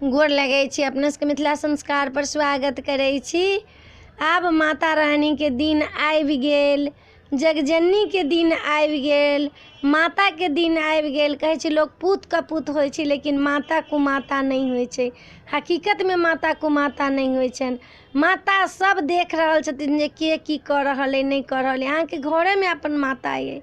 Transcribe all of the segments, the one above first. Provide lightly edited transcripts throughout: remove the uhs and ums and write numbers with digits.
गोर लगै छी अपना सबके मिथिला संस्कारपर स्वागत करै छी। आब माता रानीके दिन आबि गेल, जगजननीके दिन आबि गेल, माताके दिन आबि गेल। कहै छै लोक पूत कपूत होइ छै, लेकिन माता कुमाता नहि होइ छै। हकीकतमे माता कुमाता नहि होइ छनि। माता सब देख रहल छथिन जे के की कऽ रहल अइ, नहि कऽ रहल अइ। अहाँके घरेमे अपन माता अइ,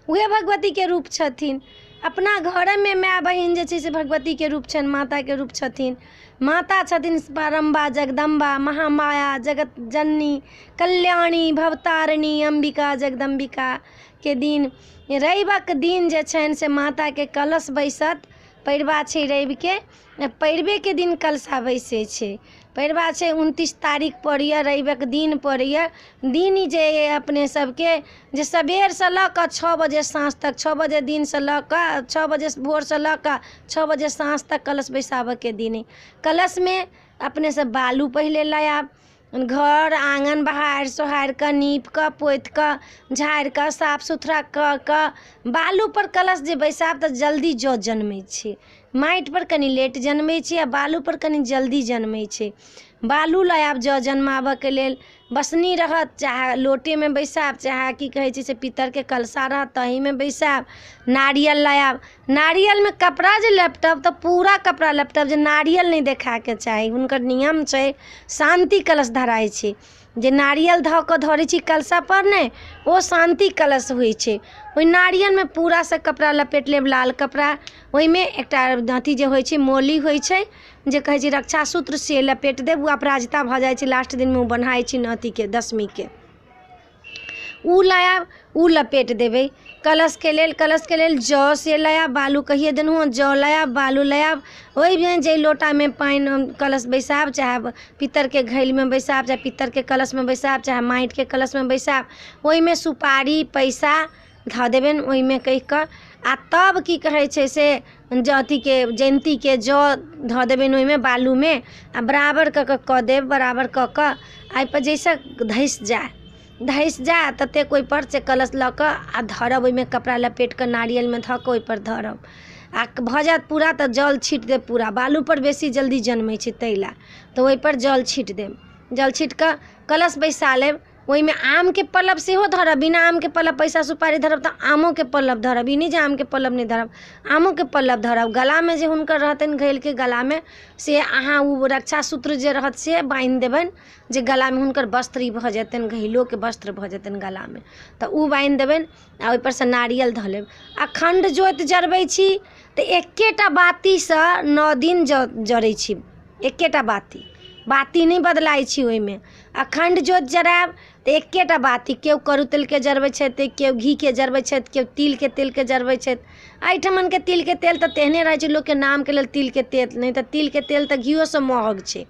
उएह भगवतीके रूप छथिन। अपना घरेमे माय बहिन जे छै से भगवतीके रूप छनि, माताके रूप छथिन। माता छथिन पराम्बा जगदम्बा महामाया जगत जननी कल्याणी भवतारिणी अम्बिका जगदम्बिकाके दिन रविके दिन जे छनि से माताके कलश बैसत। पैरवा छै रविके, पैरवेके दिन कलशा बैसै छै। पैरवा छै 29 तारीख पड़ैए, रविके दिन पड़ैए। दिन जे अइ अपने सबके जे सबेरसँ लऽ कऽ 6 बजे साँझ तक, 6 बजे दिनसँ लऽ कऽ 6 बजे भोरसँ लऽ कऽ 6 बजे साँझ तक कलश बैसाबऽके दिन अइ। कलशमे अपने सब बालू पहिले लऽ आयब, घर आँगन बहारि सोहारि कऽ नीप कऽ पोति कऽ झाड़ि कऽ साफ सुथरा कऽ कऽ बालूपर कलश जे बैसायब तऽ जल्दी जौ जनमै छै। माटिपर कनि लेट जनमै छै आ बालूपर कनि जल्दी जनमै छै। बालू लऽ आयब जौ जनमाबऽके लेल, बसनी रहत चाहे लोटेमे बैसायब, चाहे की कहै छै से पीतरके कलशा रहत ताहिमे बैसायब। नारियल लऽ आयब, नारियलमे कपड़ा जे लपटब तऽ पूरा कपड़ा लपटब, जे नारियल नहि देखायके चाही। हुनकर नियम छै, शान्ति कलश धराइ छै। जे नारियल धऽ कऽ धरै छी कलशापर ने, ओ शान्ति कलश होइ छै। ओहि नारियलमे पूरा से कपड़ा लपेट लेब, लाल कपड़ा। ओहिमे एकटा अथी जे होइ छै, मौली होइ छै जे कहै छै रक्षा सूत्र, से लपेट देब। ओ अपराजिता भऽ जाइ छै, लास्ट दिनमे ओ बन्हाइ छै अथीके दशमीके। उ लऽ आयब, उ लपेट देबै कलशके लेल। कलशके लेल जौ से लऽ आयब, बालू कहिए देलहुँ हँ, जौ लऽ आयब, बालू लऽ आयब। ओहिमे जाहि लोटामे पानि कलश बैसायब, चाहे पित्तरके घैलमे बैसायब, चाहे पित्तरके कलशमे बैसायब, चाहे माटिके कलशमे बैसायब, ओहिमे सुपारी पैसा धऽ देबनि ओहिमे कहि कऽ। आ तब की कहै छै से जौ अथीके जयन्तीके जौ धऽ देबनि ओहिमे बालूमे, आ बराबर कऽ कऽ कऽ देब। बराबर कऽ कऽ एहिपर जाहिसँ धँसि जाय, धँसि जाय ततेक ओहिपर से कलश लऽ कऽ आ धरब, ओहिमे कपड़ा लपेटि कऽ नारियलमे धऽ कऽ ओहिपर धरब। आ भऽ जायत पूरा तऽ जल छीँटि देब पूरा। बालूपर बेसी जल्दी जनमै छै, ताहि लए तऽ ओहिपर जल छीँटि देब। जल छीँटि कऽ कलश बैसा लेब। ओहिमे आमके पल्लव सेहो धरब। बिना आमके पल्लव पैसा सुपारी धरब तऽ आमोके पल्लव धरब। ई नहि जे आमके पल्लव नहि धरब, आमोके पल्लव धरब। गलामे जे हुनकर रहतनि घैलके गलामे, से अहाँ ओ रक्षा सूत्र जे रहत से बान्हि देबनि, जे गलामे हुनकर वस्त्र ई भऽ जेतनि, घैलोके वस्त्र भऽ जेतनि गलामे, तऽ ओ बान्हि देबनि आ ओहिपर सँ नारियल धऽ लेब। अखण्ड ज्योति जरबै छी तऽ एक्केटा बातीसँ 9 दिन जरै छी, एक्केटा बाती, बाती नहि बदलाइ छी ओहिमे। अखण्ड ज्योति जरायब तऽ एक्केटा बाती। केओ करू तेलके जरबै छथि, केओ घीके जरबै छथि, केओ तिलके तेलके जरबै छथि। एहिठमनके तिलके तेल तऽ तेहने रहै छै लोकके नामके लेल तिलके तेल, नहि तऽ तिलके तेल तऽ घिओसँ महग छै।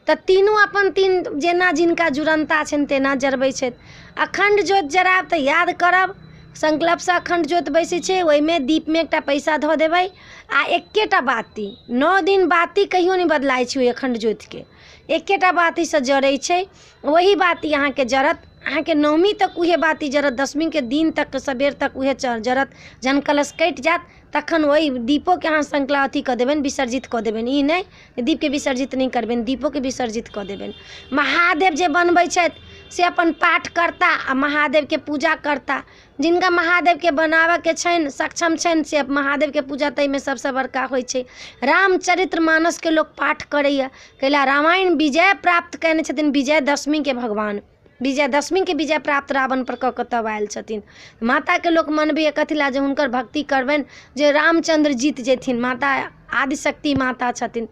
तऽ तीनू अपन तीन जेना जिनका जुड़नता छनि तेना जरबै छथि। अखण्ड ज्योति जरायब तऽ याद करब संकल्पसँ अखण्ड ज्योति बैसै छै, ओहिमे दीपमे एकटा पैसा धऽ देबै आ एक्केटा बाती 9 दिन बाती कहियो नहि बदलाइ छै। ओहि अखण्ड ज्योतिके एक्केटा बातीसँ जरै छै, वही बाती अहाँके जरत। अहाँके नवमी तक उहे बाती जरत, दशमीके दिन तक सबेर तक उहे जरत। जहन कलश कटि जायत तखन ओहि दीपोके अहाँ संकल्प अथी कऽ देबनि, विसर्जित कऽ देबनि। ई नहि दीपके विसर्जित नहि करबनि, दीपोके विसर्जित कऽ देबनि। महादेव जे बनबै छथि से अपन पाठ करता आ महादेवके पूजा करता। जिनका महादेवके बनाबऽके छनि, सक्षम छनि, से महादेवके पूजा ताहिमे सबसँ बड़का होइ छै। रामचरित्र मानसके लोक पाठ करैए, कैला रामायण विजय प्राप्त कयने छथिन विजयदशमीके भगवान, विजयदशमीके विजय प्राप्त रावणपर कऽ कऽ तब आयल छथिन। माताके लोक मनबैए कथी लए? जे हुनकर भक्ति करबनि जे रामचन्द्र जीत जेथिन। माता आदिशक्ति माता छथिन।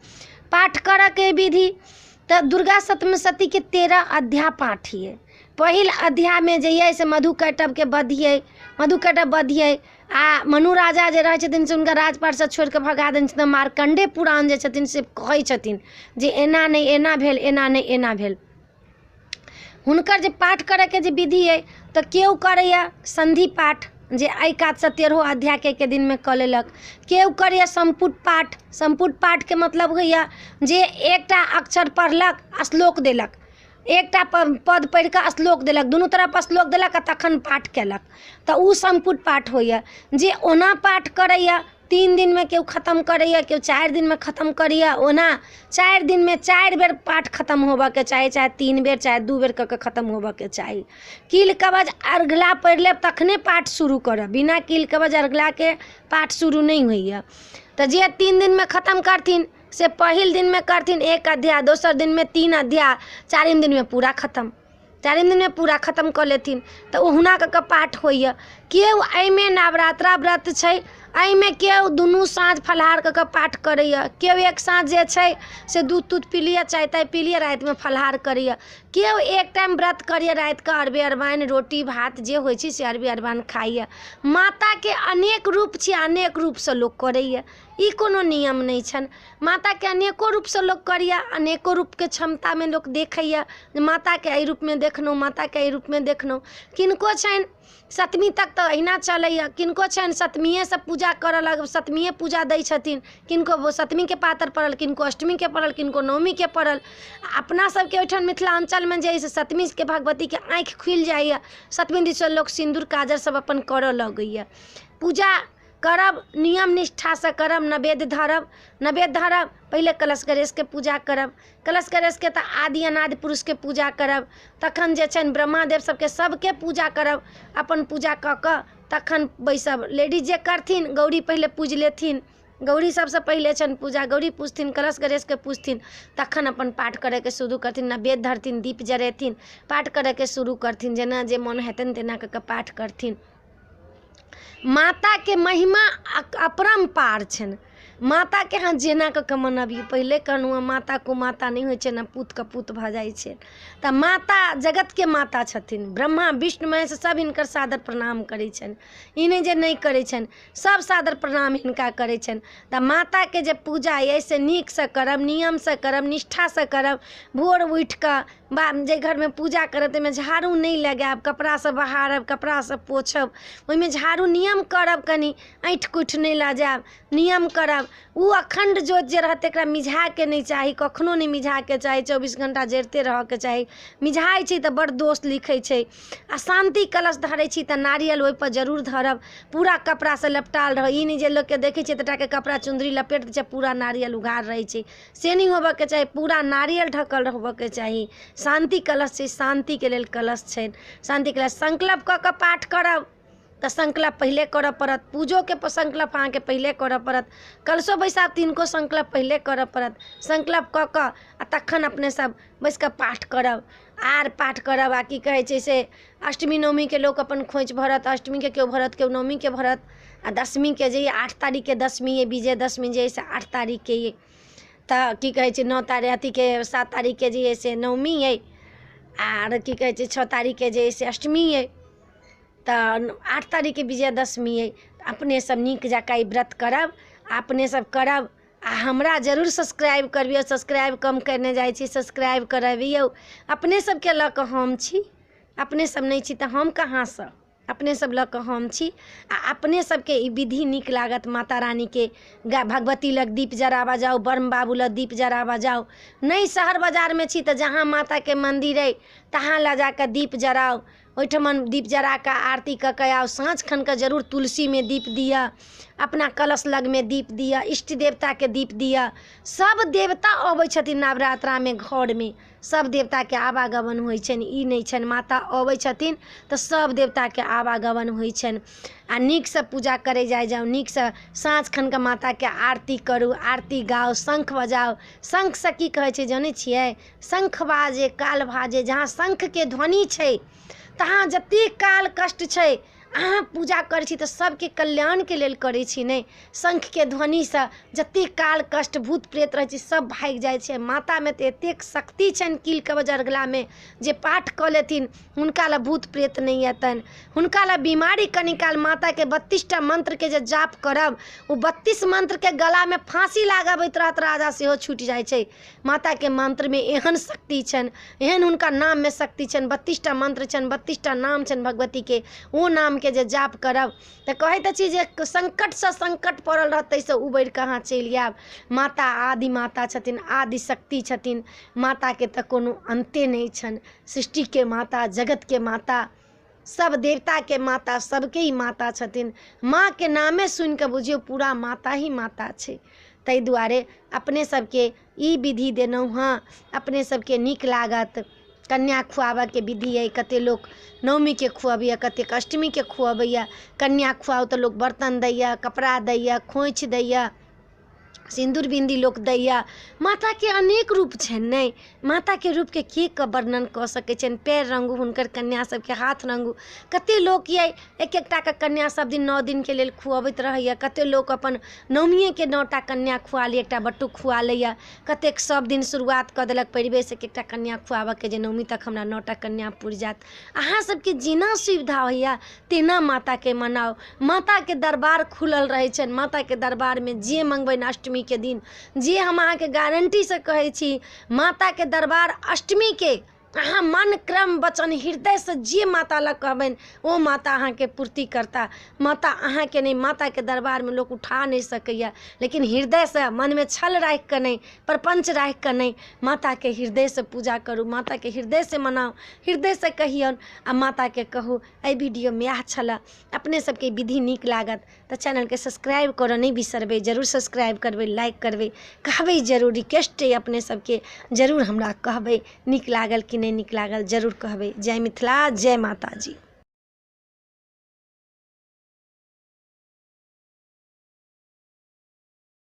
पाठ करऽके विधि तऽ दुर्गा सप्तशतीके 13 अध्याय पाठ अइ। पहिल अध्यायमे जे अइ से मधु कैटवके वध अइ, मधु कैटव वध अइ आ मनु राजा जे रहै छथिन से हुनका राजपाटसँ छोड़ि कऽ भगा देने छथिन। मार्कण्डेय पुराण जे छथिन से कहै छथिन जे एना नहि एना भेल, एना नहि एना भेल। हुनकर जे पाठ करैके जे विधि अइ तऽ केओ करैए सन्धि पाठ, जे एहि कातसँ 13 अध्यायके एके दिनमे कऽ लेलक। केओ करैए सम्पुट पाठ। सम्पुट पाठके मतलब होइए जे एकटा अक्षर पढ़लक आ श्लोक देलक, एकटा पद पढ़ि कऽ श्लोक देलक, दुनू तरफ श्लोक देलक आ तखन पाठ केलक, तऽ ओ सम्पुट पाठ होइए। जे ओना पाठ करैए 3 दिनमे केओ खतम करैए, केओ 4 दिनमे खतम करैए। ओना 4 दिनमे 4 बेर पाठ खतम होबऽके चाही, चाहे 3 बेर चाहे 2 बेर कऽ कऽ खतम होबऽके चाही। कील कवच अर्घला पढ़ि लेब तखने पाठ शुरू करब, बिना कील कवच अर्घलाके पाठ शुरू नहि होइए। तऽ जे 3 दिनमे खतम करथिन से पहिल दिनमे करथिन 1 अध्याय, दोसर दिनमे 3 अध्याय, चारिम दिनमे पूरा खतम, चारिम दिनमे पूरा खतम कऽ लेथिन। तऽ ओहुना कऽ कऽ पाठ होइए। केओ एहिमे नवरात्रा व्रत छै, एहिमे केओ दुनू साँझ फलाहार कऽ कऽ पाठ करैए, केओ एक साँझ जे छै से दूध तूध पी लिअ, चाय ताय पी लिअ, रातिमे फलाहार करैए। केओ एक टाइम व्रत करैए, रातिके अरबे अरबाइन रोटी भात जे होइ छै से अरबे अरबाइन खाइए। माताके अनेक रूप छै, अनेक रूपसँ लोक करैए, ई कोनो नियम नहि छनि। माताके अनेको रूपसँ लोक करैए, अनेको रूपके क्षमतामे लोक देखैए, माताके एहि रूपमे देखलहुँ, माताके एहि रूपमे देखलहुँ। किनको छनि सतमी तक तऽ अहिना चलैए, किनको छनि सतमीएसँ पूजा करऽ लग, सतमीए पूजा दै छथिन, किनको सतमीके पातर पड़ल, किनको अष्टमीके पड़ल, किनको नवमीके पड़ल। अपना सबके ओहिठाम मिथिलाञ्चलमे जे अइ से सतमीके भगवतीके आँखि खुलि जाइए, सतमी दिनसँ लोक सिन्दूर काजर सब अपन करऽ लगैए। पूजा करब नियम निष्ठासँ करब, नैवेद्य धरब, नैवेद्य धरब, पहिले कलश गणेशके पूजा करब, कलश गणेशके तऽ आदि अनादि पुरुषके पूजा करब, तखन जे छनि ब्रह्मादेव सबके सबके पूजा करब, अपन पूजा कऽ कऽ तखन बैसब। लेडीज जे करथिन गौरी पहिले पूजि लेथिन, गौरी सबसँ पहिले छनि पूजा, गौरी पूजथिन, कलश गणेशके पूजथिन, तखन अपन पाठ करैके शुरू करथिन, नैवेद्य धरथिन, दीप जरेथिन, पाठ करैके शुरू करथिन, जेना जे मोन हेतनि तेना कऽ कऽ पाठ करथिन। माताके महिमा अपरम्पार छनि। माताके अहाँ जेना कऽ कऽ मनबियौ, पहिले कहलहुँ हँ माता कुमाता नहि होइ छै ने, पूत कपूत भऽ जाइ छै। तऽ माता जगतके माता छथिन, ब्रह्मा विष्णु महेश सब हिनकर सादर प्रणाम करै छनि, ई नहि जे नहि करै छनि, सब सादर प्रणाम हिनका करै छनि। तऽ माताके जे पूजा अइ से नीकसँ करब, नियमसँ करब, निष्ठासँ करब। भोर उठिकऽ बा जाहि घरमे पूजा करब ताहिमे झाड़ू नहि लगायब, कपड़ासँ बहारब, कपड़ासँ पोछब, ओहिमे झाड़ू नियम करब, कनि ऐँठ कुठि नहि लऽ जायब, नियम करब। ओ अखण्ड ज्योत जे रहत एकरा मिझाके नहि चाही, कखनो नहि मिझाके चाही, 24 घण्टा जरिते रहऽके चाही। मिझाइ छै तऽ बड़ दोष लिखै छै। आ शान्ति कलश धरै छी तऽ नारियल ओहिपर जरूर धरब, पूरा कपड़ासँ लपटाल रहै, ई नहि जे लोकके देखै छियै तऽ कपड़ा चुन्दरी लपेट दै छै, पूरा नारियल उघार रहै छै, से नहि होबऽके चाही, पूरा नारियल ढकल होबऽके चाही। शान्ति कलश छै, शान्तिके लेल कलश छै, शान्ति कलश। संकल्प कऽ कऽ पाठ करब तऽ संकल्प पहिले करऽ पड़त, पूजोके संकल्प अहाँके पहिले करऽ पड़त, कलशो बैसाब तिनको संकल्प पहिले करऽ पड़त। संकल्प कऽ कऽ आ तखन अपने सब बैस कऽ पाठ करब, आर पाठ करब। आ की कहै छै से अष्टमी नवमीके लोक अपन खोँइछ भरत, अष्टमीके केओ भरत, केओ नवमीके भरत, आ दशमीके जे 8 तारीखके दशमी अइ, विजयदशमी जे अइ से 8 तारीखके अइ, तऽ की कहै छै 9 तारीख अथीके 7 तारीखके जे अइ से नवमी अइ, आर की कहै छै 6 तारीखके जे अइ से अष्टमी अइ, तऽ 8 तारीखके विजयदशमी अइ। अपने सब नीक जकाँ ई व्रत करब, अपने सब करब। आ हमरा जरूर सब्सक्राइब करबियौ, सब्सक्राइब कम करने जाइ छी, सब्सक्राइब करबियौ। अपने सबके लऽ कऽ हम छी, अपने सब नहि छी तऽ हम कहाँसँ, अपने सब लऽ कऽ हम छी। आ अपने सबके ई विधि नीक लागत, माता रानीके भगवती लग दीप जराबऽ जाउ, ब्रह्म बाबू लग दीप जराबऽ जाउ। नहि शहर बाजारमे छी तऽ जहाँ माताके मन्दिर अइ तहाँ लऽ जाकऽ दीप जराउ, ओहिठमन दीप जरा कऽ आरती कऽ कऽ आउ। साँझ खनके जरूर तुलसीमे दीप दिअ, अपना कलश लगमे दीप दिअ, इष्ट देवताके दीप दिअ। सब देवता अबै छथिन नवरात्रामे घरमे, सब देवताके आवागमन होइ छनि, ई नहि छनि, माता अबै छथिन तऽ सब देवताके आवागमन होइ छनि। आ नीकसँ पूजा करै जाइ जाउ, नीकसँ साँझ खनके माताके आरती करू, आरती गाउ, शंख बजाउ। शंखसँ की कहै छै जनै छियै? शंख बाजे काल भाजे, जहाँ शंखके ध्वनि छै तहाँ जतेक काल कष्ट छै, अहाँ पूजा करै छी तऽ सबके कल्याणके लेल करै छी ने। शंखके ध्वनिसँ जतेक काल कष्ट भूत प्रेत रहै छै सब भागि जाइ छै। मातामे तऽ एतेक शक्ति छनि कील कवच अर्घलामे, जे पाठ कऽ लेथिन हुनका लए भूत प्रेत नहि एतनि, हुनका लए बीमारी कनी काल माताके 32टा मन्त्रके जे जाप करब, ओ 32 मन्त्रके गलामे फाँसी लागबैत रहत राजा, सेहो छूटि जाइ छै। माताके मन्त्रमे एहन शक्ति छनि, एहन हुनका नाममे शक्ति छनि, 32टा मन्त्र छनि, 32टा नाम छनि भगवतीके, ओ नामके जे जाप करब तऽ कहैत छी जे संकटसँ संकट पड़ल रहत ताहिसँ उबरि कऽ अहाँ चलि आयब। माता आदि माता छथिन, आदि शक्ति छथिन, माताके तऽ कोनो अन्ते नहि छनि। सृष्टिके माता, जगतके माता। सब देवताके माता, सबके ही माता छथिन। माँके नामे सुनिकऽ बुझियौ पूरा माता ही माता छै। ताहि दुआरे अपने सबके ई विधि देलहुँ हँ, अपने सबके नीक लागत। कन्या खुआबऽके विधि अइ, कते लोक नवमीके खुअबैए, कतेक अष्टमीके खुअबैए। कन्या खुआउ तऽ लोक बर्तन दैये, कपड़ा दैये, खोँइछ दैये, सिन्दूर बिन्दी लोक दैये। माताके अनेक रूप छनि ने, माताके रूपके के वर्णन कऽ सकै छनि। पयर रङ्गू हुनकर कन्या सबके, हाथ रङ्गू। कते लोक अइ एक एकटाके कन्या सब दिन 9 दिनके लेल खुअबैत रहैए। कते लोक अपन नवमियेके 9टा कन्या खुआ लैए, एकटा बटुक खुआ लैए। कतेक सब दिन शुरुआत कऽ देलक परिवेश एक एकटा कन्या खुआबऽके, जे नवमी तक हमरा 9टा कन्या पुरि जायत। अहाँ सबके जेना सुविधा होइए तेना माताके मनाउ। माताके दरबार खुलल रहै छनि, माताके दरबारमे जे मङ्गबनि अष्टमी के दिन, जे हम अहाँके गारंटीसँ कहै छी, माताके दरबार अष्टमीके अहाँ मन क्रम वचन हृदयसँ जे माता लग कहबनि ओ माता अहाँके पूर्ति करता। माता अहाँके नहि, माताके दरबारमे लोक उठा नहि सकैए, लेकिन हृदयसँ मनमे छल राखिकऽ नहि, प्रपञ्च राखिकऽ नहि, माताके हृदयसँ पूजा करू, माताके हृदयसँ मनाउ, हृदयसँ कहियौन आ माताके कहू। एहि वीडियोमे इएह छलए। अपने सबके विधि नीक लागत तऽ चैनलके सब्सक्राइब करऽ नहि बिसरबै, जरूर सब्सक्राइब करबै, लाइक करबै, कहबै जरूर। रिक्वेस्ट अइ अपने सबके, जरूर हमरा कहबै नीक लागल कि नहि नीक लागल, जरूर कहबै। जय मिथिला, जय माताजी।